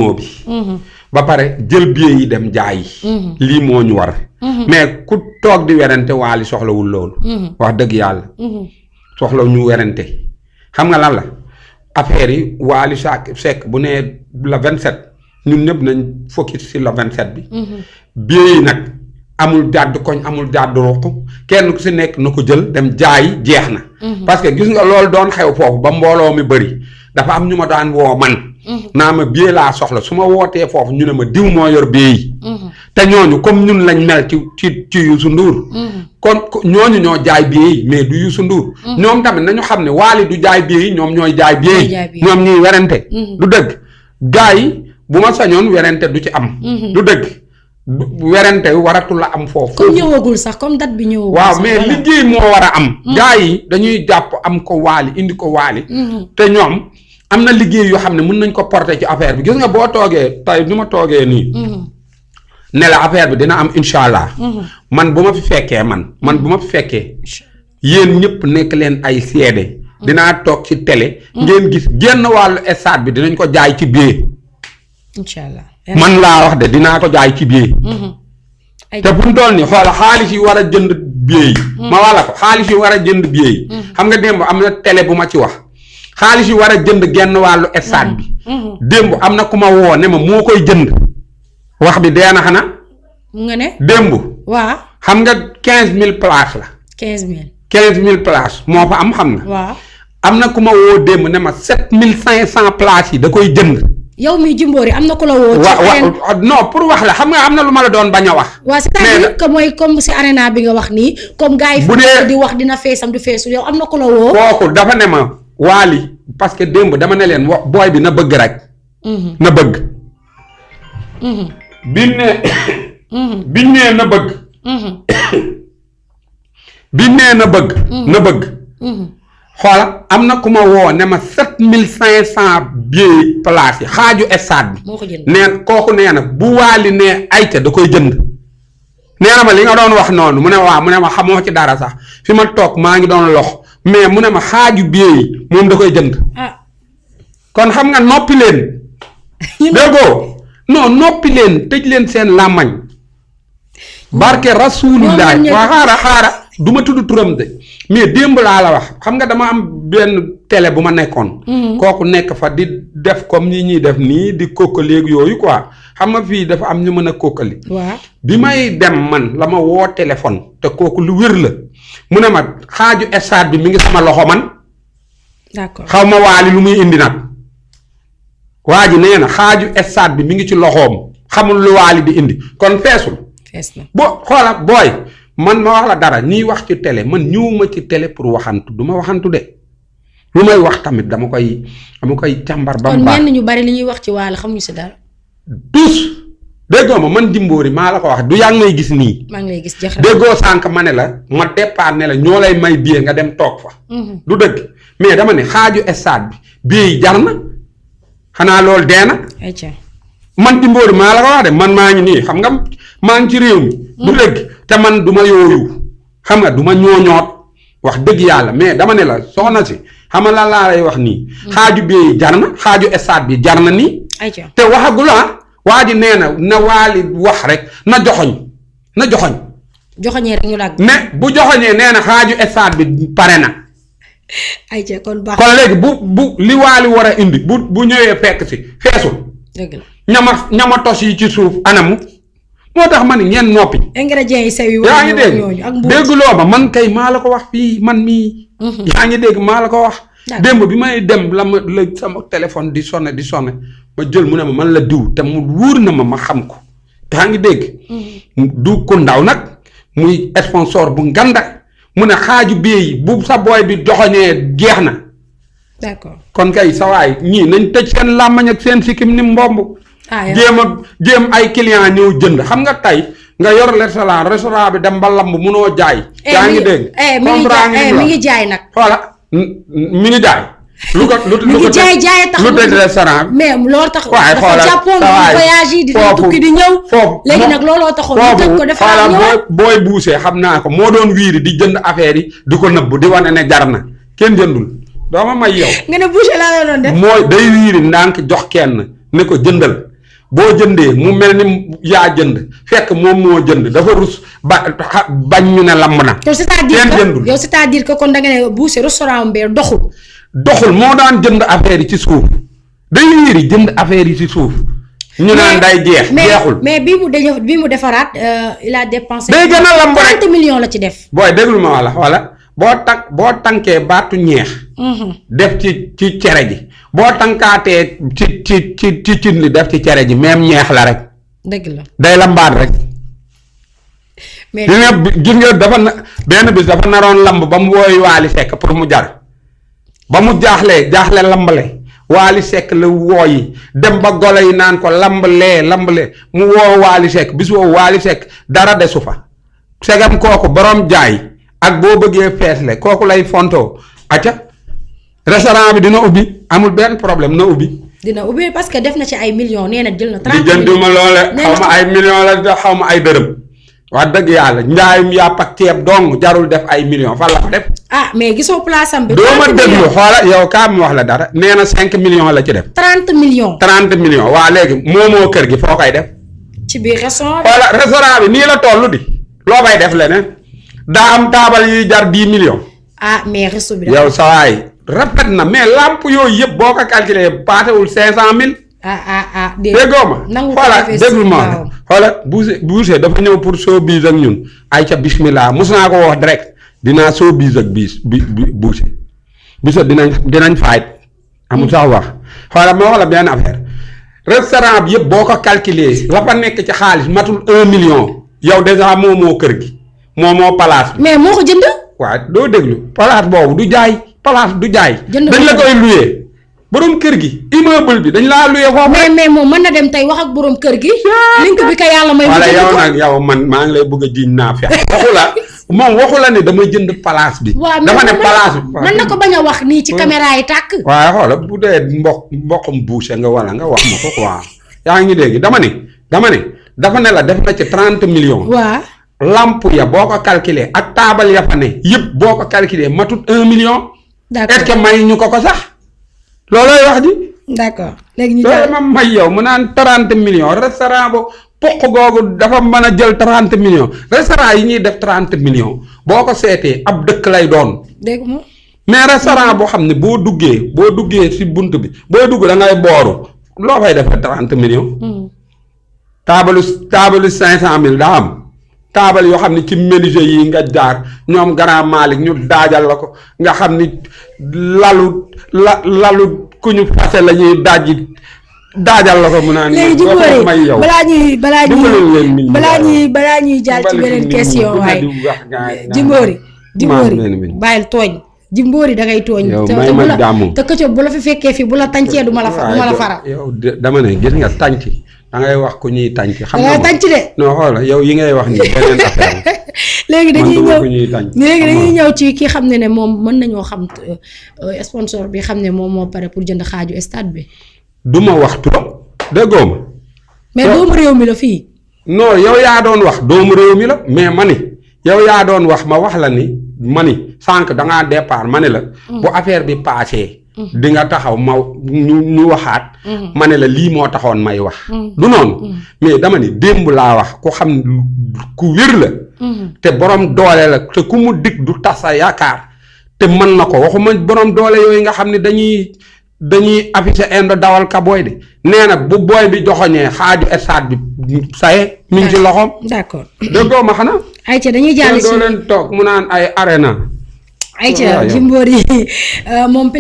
moo bi ba pare jël billet yi dem jaay lii moo ñu war mais ku toog di werante Wally soxlawul loolu wax dëgg yàlla soxlaw ñu werante xam nga lan la affaire yi Wally Seck bu nee la 27 ñun ñëpp nañ focus ci la 27 bi billet yi nag amul jàdd koñ amul jàdd ruq kenn ku si nekk na ko jël dem jaay jeex na parce que gis nga loolu doon xew foofu ba mbooloo mi bëri dafa am ñu ma daan woo man naa ma billet laa soxla su ma wootee foofu ñu ne ma diw moo yor billet yi te ñooñu comme ñun lañ mel ci Youssou Ndour kon ñooñu ñoo jaay billet yi mais du Youssou Ndour ñoom tamit nañu xam ne Wally du jaay billet yi ñoom ñooy jaay billet yi ñoom ñuy werante du dëgg gars yi bu ma sañoon werante du ci am du dëgg werante waratu la am foofu comme ñëwagul sax comme date bi ñëwagul waaw mais liggéey moo war a am gars yi dañuy jàpp am ko Wally indi ko Wally te ñoom am na liggéey yoo xam ne mën nañ ko porter ci affaire bi gis nga boo toogee tey ni ma toogee nii ne la affaire bi dina am incha allah man bu ma fi fekkee man bu ma fi fekkee yéen ñëpp nekk leen ay seede dinaa toog ci télé ngeen gis genn wàllu stade bi dinañ ko jaay ci billet incha allah man laa wax de dinaa ko jaay ci billet te bu mu toll nii xoola xaalis yi war a jënd billet yi ma wala ko xaalis yi war a jënd billet yi xam nga démb am na télé bu ma ci wax xaalis yi war a jënd genn wàllu stade bi démb am na ku ma woo ne ma moo koy jënd wax bi dee na xanaa nga ne démb waaw xam nga 15000 places la 15000 places moo fa am xam nga waaw am na ku ma woo démb ne ma 7500 places yi da koy jënd yow mi Jimbori am na ku la woo non pour wax la xam nga am na lu ma la doon bañ a wax waaw c'est-à-dire que mooy comme si arena bi nga wax nii comme gars yi di wax dina feesam du feesu yow am na ku la woo kooku dafa ne ma Wally parce que démb dama ne leen booy bi na bëgg rek na bëgg biñ nee na bëgg biñ nee na bëgg xoola am na ku ma woo ne ma 7500 billets place yi xaaju stade bi neen kooku nee na bu Wally ne ayca da koy jënd nee na ma li nga doon wax noonu mu ne waaw mu ne ma xamoo ci dara sax fi ma toog maa ngi doon lox mais mu ne ma xaaju billet yi moom da koy jënd kon xam nga noppi leen déggoo non noppi leen tëj leen seen làmmañ barke rasulillahi waa xaara du ma tudd turam de mais démb laa la wax xam nga dama am benn télé bu ma nekkoon kooku nekk fa di def comme ni ñuy def nii di kokkaleeg yooyu quoi xam nga fii dafa am ñu mën a kokkali bi may dem man la ma woo téléphone te kooku lu wér la mu ne ma xaaju stade bi mi ngi sama loxo man d'accord xaw ma Wally lu muy indi nag waa ji nee na xaaju stade bi mi ngi ci loxoom xamul lu Wally di indi kon feesul boo xoola booy man ma wax la dara ñiy wax ci télé man ñëwuma ci télé pour waxantu du ma waxantu de lu may wax tamit dama koy càmbar ba mu baax kon ñenn ñu bari li ñuy wax ci Wally xamuñu si dara tous déggoo ma man Jimbori maa la ko wax du yaa ngi may gis nii maa ngi lay gis déggoo sànq ma ne la ma départ ne la ñoo lay may billet nga dem toog fa du dëgg mais dama ne xaaju stade bi billet yi jar na xanaa loolu dee na man Jimbori maa la ko wax de man maa ngi nii xam nga maa ngi ci réew mi du dëgg te man du ma yooyu xam nga du ma ñooñoot wax dëgg yàlla mais dama ne la soxna si xam nga lan laa lay wax nii xaaju billet yi jar na xaaju stade bi jar na nii te waxagul waa ji nee na Wally wax rek na joxoñee rek ñu laaj ne bu joxoñee nee na xaaju stade bi pare na kon baax kon léegi bu li Wally war a indi bu ñëwee fekk si feesul dëgg la ñama tos yi ci suuf anamu moo tax ma ni ngeen noppi ingrédients yi sew yi yaa ngi dégg dégguloo ma man kay maa la ko wax fii man mii yaa ngi dégg maa la ko wax démb bi may dem la sama téléphone di sonné ma jël mu ne ma man la diw te mu wóor na ma xam ko yaa ngi dégg du ko ndaw nag muy sponsor bu nganda mu ne xaaju billet yi bu sa booy bi joxoñee jeex na d'accord kon kay sa waay ñii nañ tëj seen làmmañ ak seen sikkim ni mbomb jéem ay client ñëw jënd xam nga tey nga yor restaurant bi dem ba lamb munoo jaay yaa ngi dégg mi ngi jaay nag xoola mi ngi jaay lu ko tax lu tëj restaurant bi mais loolu tax waaye dafa jàppoon voyage yi di tukki di ñëw léegi nag looloo taxoon ñu tëj ko dafa ñëw booy buusee xam naa ko moo doon wiiri di jënd affaire yi di ko nëbb di wane ne jar na kenn jëndul dooma may yow nga ne boucher laa la doon def mooy day wiiri ndànk jox kenn ne ko jëndal boo jëndee mu mel ni yaa jënd fekk moom moo jënd dafa rus bañ ñu ne lamb na. yow c'est-à-dire que kon da nga ne Boucher restaurant mbee doxul moo daan jënd affaire yi ci suuf day yëri jënd affaire yi ci suuf. ñu naan day jeexul mais bii mu defaraat il a dépensé. day gën a lamb rek 30 millions la ci def. booy déglu ma wala boo tankee baatu ñeex. def ci cere ji boo tankaatee ci cin li def ci cere ji même ñeex la rek. dëgg la day lambaat rek. mais gis nga dafa benn bis dafa naroon lamb ba mu wooy Waly Seck pour mu jar ba mu jaaxle lambale. Waly Seck la wooyi dem ba golo yi naan ko lambalee mu woo Waly Seck bis woo Waly Seck dara desu fa segam kooku borom jaay ak boo bëggee feesle kooku lay fontoo acca restaurant bi dina ubbi amul benn problème na ubbi. dina ubbi parce que def na ci ay millions nee na jël na 30 millions di jënduma loole xaw ma ay millions la xaw ma ay dërëm wax dëgg yàlla njaayum yàpp ak ceeb dong jarul def ay millions fan la ko def. mais gisoo place am bi. doo ma déglu xoola yow kaa mi wax la dara nee na 5 millions la ci def. 30 millions. 30 millions waa léegi moomoo kër gi foo koy def. ci biir restaurant xoola restaurant bi nii la toll di loo koy def leneen daa am taabal yi jar 10 millions. mais resto bi. yow sa waay rafet na mais lamp yooyu yëpp boo ko calculé paasewul 500000. déggoo ma. nangu xoola déglu ma xoola Boucher dafa ñëw pour showbiz ak ñun ay ca bismillah mos naa ko wax direct dinaa showbiz ak Boucher dinañ fayit amul sax wax xoola ma wax la benn affaire restaurant bi yëpp boo ko calculé la fa nekk ci xaalis matul 1 million yow déjà moomoo kër gi moomoo place bi. mais moo ko jënd. waaw doo déglu place boobu du jaay place du jaay. dañ la koy loué. borom kër gi immeuble bi dañ laa luye foofu. mais moom mën na dem tey wax ak borom kër gi. link bi ka yàlla may. wala yow nag yow man maa ngi lay bëgg a jiiñ naa fex waxu la ne dama jënd place bi. dafa ne place bi. mën na ko bañ a wax nii ci caméra yi tàkk. waaw xoola bu dee mboqum Boucher nga wala nga wax ma ko quoi yaa ngi dégg dama ne dafa ne la def na ci 30 millions. waaw. lamp ya boo ko calculé ak taabal ya fa ne yëpp boo ko calculé matut 1 million. d'accord est-ce que may ñu ko sax. loolooy wax ji. d'accord léegi ñu loolu ma may yow mu naan 30 millions restaurant bo poq googu dafa mën a jël 30 millions restaurant yi ñuy def 30 millions boo ko seetee ab dëkk lay doon. dégg nga mais restaurant boo xam ne boo duggee ci bunt bi boo dugg da ngay booru loo fay defee 30 millions. taabalu 500000 daa am. taabal yoo xam ne ci menuisier yi nga jaar ñoom Grand Malick ñu daajal la ko nga xam ni lalu ku ñu fase la ñuy daajal la ko mu naan. léegi Djimbori balaa ñuy jàll ci beneen question waaye Djimbori bàyyil tooñ Djimbori da ngay tooñ. yow may ma jàmm te këcc bu la fi fekkee fii bu la tàncee du ma la fara. yow dama ne gis nga tànc da ngay wax ku ñuy tànc. xam nga tànc de. non xoola yow yi ngay wax nii beneen affaire léegi dañuy ñëw ci ki xam ne moom mën nañoo xam sponsor bi xam ne moom moo pare pour jënd xaaju stade bi. du ma wax turam déggoo ma. mais doomu réew mi la fii. non yow yaa doon wax doomu réew mi la mais ma ni yow yaa doon wax ma wax la ni ma ni sànq da ngaa départ ma ne la. bu affaire bi paasee. di nga taxaw ñu waxaat. ma ne la lii moo taxoon may wax. du noonu. mais dama ni démb laa wax ku xam ku wér la. te borom doole la te ku mu dig du tas sa yaakaar te mën na ko waxuma borom doole yooyu nga xam ne dañuy affiché indo dawal ka booy de nee na bu booy bi joxoñee xaaju stade bi saye mi ngi ci loxoom. d'accord déggoo ma xanaa. ayca dañuy jàll si doo leen toog mu naan ay arena. ayca Djimbori moom